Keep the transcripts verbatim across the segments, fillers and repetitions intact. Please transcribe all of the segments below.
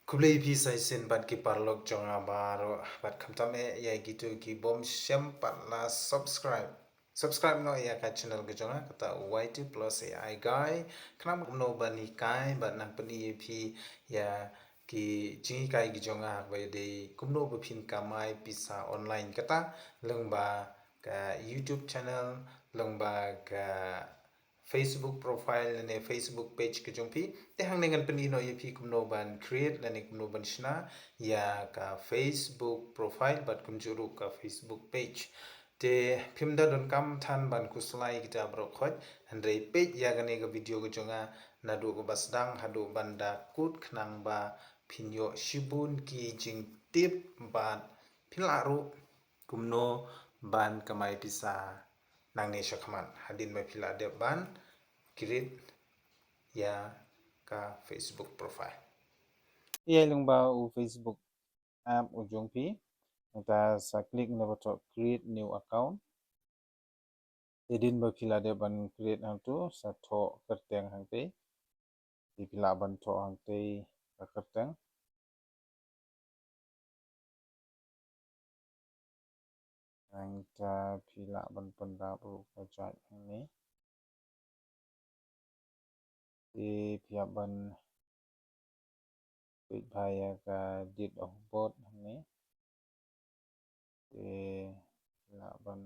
Khublei phi sa shisien bad ki paralok jong nga baroh, bad khamtam eh ïa kito ki bym shym pat la subscribe. Subscribe noh ïa ka channel ka jong nga, kata Y two plus A I guy. Khnang kumno ban hikai bad nang pyni ïa phi ïa ki jinghikai ki jong nga, ba ïadei kumno ba phin kamai pisa online, kata lyngba ka YouTube channel, lyngba ka Facebook profile lane Facebook page ka jong phi. Te hangne ngan pyni noh ïa phi kumno ban create lane kumno ban shna ïa ka Facebook profile bad kumjuh ruh ka Facebook page. Te phim da donkam than ban khuslai kita baroh khoit, hynrei peit ïa kane ka video ka jong nga naduh kaba sdang haduh ban da kut, khnang ba phin ïoh shibun ki jingtip bad phin lah ruh kumno ban kamai pisa nangne shakhmat hadien ba phi la dep ban create ïa ka Facebook profile. Ïa lyngba u Facebook app u jong phi, nangta sa click na button create new account. Hadien ba phi la dep ban create hangtu, sa thoh kyrteng hangtei. Te phi lah ban thoh hangtei ka kyrteng. Nangta phi lah ban pyndap ruh ka jait hangne. Te phi hap ban peit bha ïa ka date of birth hangne. Te phi lah ban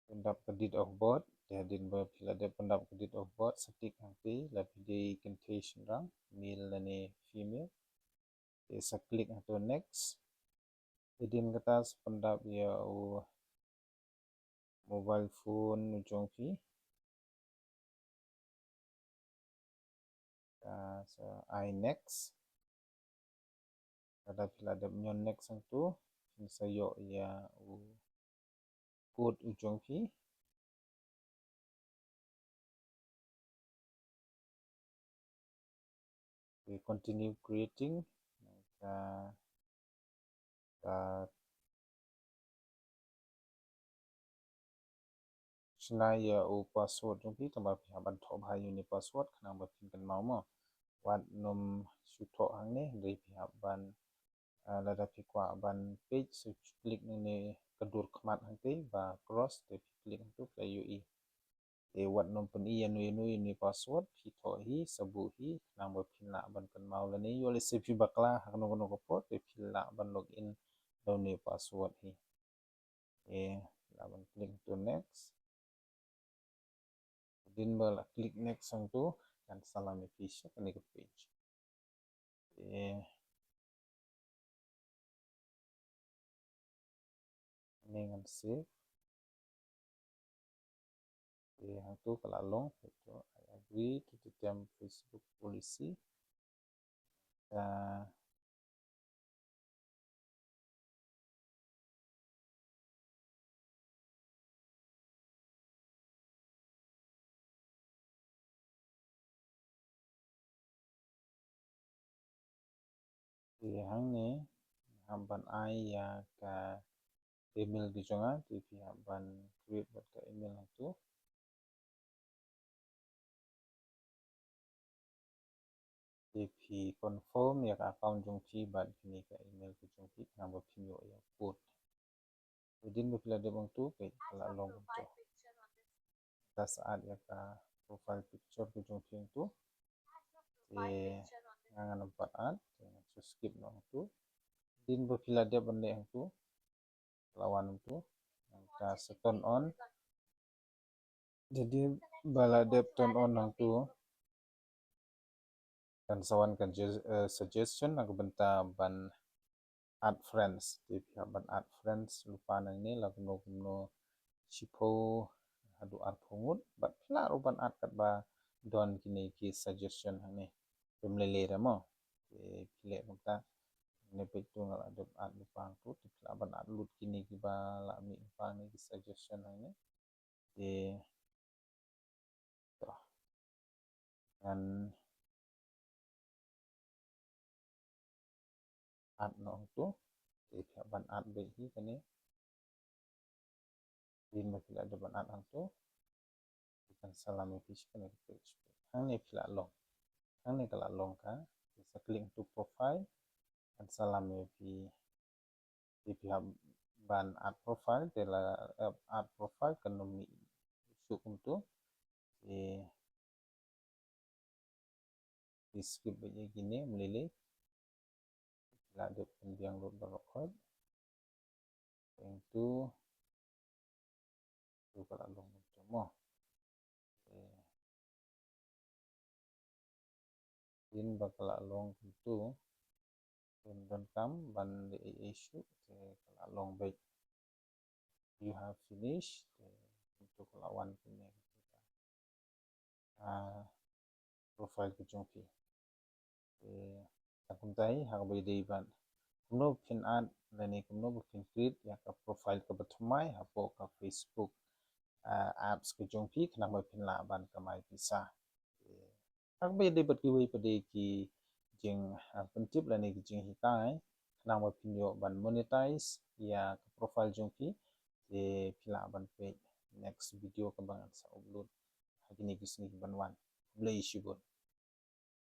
pyndap ka date of birth. Te hadien ba phi la dep pyndap ka date of birth, sa tick hangtei, la phi dei kynthei shynrang, male lane female. Te sa click hangtu next. Hadien kata sa pyndap ïa u mobile phone u jong phi. Ka sa ai next. Lada phi la dep ñion next hangtu, phin sa ïoh ïa u code u jong phi. We continue creating. Ka, ka shna ïa u password jong phi, tangba phi hap ban thoh bha ïa une u password khnang ba phin kynmaw mo. Wat nym shu thoh hangne, hynrei phi hap ban, ah, lada phi kwah ban peit, sa shu click nangne ka dur khmat hangtei ba cross, te phi click hangtu phi la ïohi. Te wat nym pyni ïano ïano ïa une u password, phi thoh hi, sa buh hi, khnang ba phin lah ban kynmaw lane ïoh lehse phi bakla ha kano kano ka por, te phi lah ban log in da une u password hi. Te lah ban click to next. Hadien ba la click next hangtu, kan sa lam ïa phi sha kane ka page. Te hangne ngan save. Te hangtu ka la long, hangtu, "I agree to the term Facebook policy." Te Te hangne hap ban ai ïa ka email ka jong nga, te phi hap ban create bad ka email hangtu. Te phi confirm ïa ka account jong phi bad kine ka email ka jong phi, khnang ba phin ïoh ïa u code. Hadien ba phi la dep hangtu, peit ka la long hangtu. Te sa add ïa ka profile picture ka jong phi hangtu. Te nga ngam pat add, te ngan shu skip noh hangtu. Hadien ba phi la dep ban leh hangtu, la wan hangtu. Nangta sa turn on. Hadien ba la dep turn on hangtu, kan sa wan ka ju-, eh, suggestion na ka bynta ban add friends. Te phi hap ban add friends lypa nangne, la kumno kumno, shiphew haduh arphew ngut, bad phi lah ruh ban add katba don kine ki suggestion hangne. Phim lei lei re mo. Te phi leh kumta. Hangne peit to nga la dep add lypa hangtu, te phi lah ban add lut kine kiba la mih lypa hangne ki suggestion hangne. Te to. Ngan add noh hangtu. Te phi hap ban add beit hi kane. Hadien ba phi la dep ban add hangtu, te kan sa lam ïa phi sha kane ka page. Hangne phi lah long. Hangne ka la long ka, sa click into profile, kan sa lam ïa phi, ïa phi hap ban add profile, te la, eh, add profile kan ym mih shuh kumtu. Te, te skip beit ïa kine, ym lei lei. La dep pynbiang lut baroh khoit. Teng tu. Tu ka la long kumtu mo. Eh. Phin ba ka la long kumtu. Phin donkam ban leh ei ei shuh, te ka la long beit. You have finished. Te kumtu ka la wan kumne. Ah, profile ka jong phi. Te, ha kumta hi, ha kaba ïadei bad kumno phin add, lane kumno ba phin create ïa ka profile kaba thymmai hapoh ka Facebook, ah, apps ka jong phi, khnang ba phin lah ban kamai pisa. Te, ha kaba ïadei bad kiwei pat de ki jing, ah, pyntip lane ki jinghikai, khnang ba phin ïoh ban monetize ïa ka profile jong phi, te phi lah ban peit next video kaba ngan sa upload ha kine ki sngi kiban wan. Khublei shibun.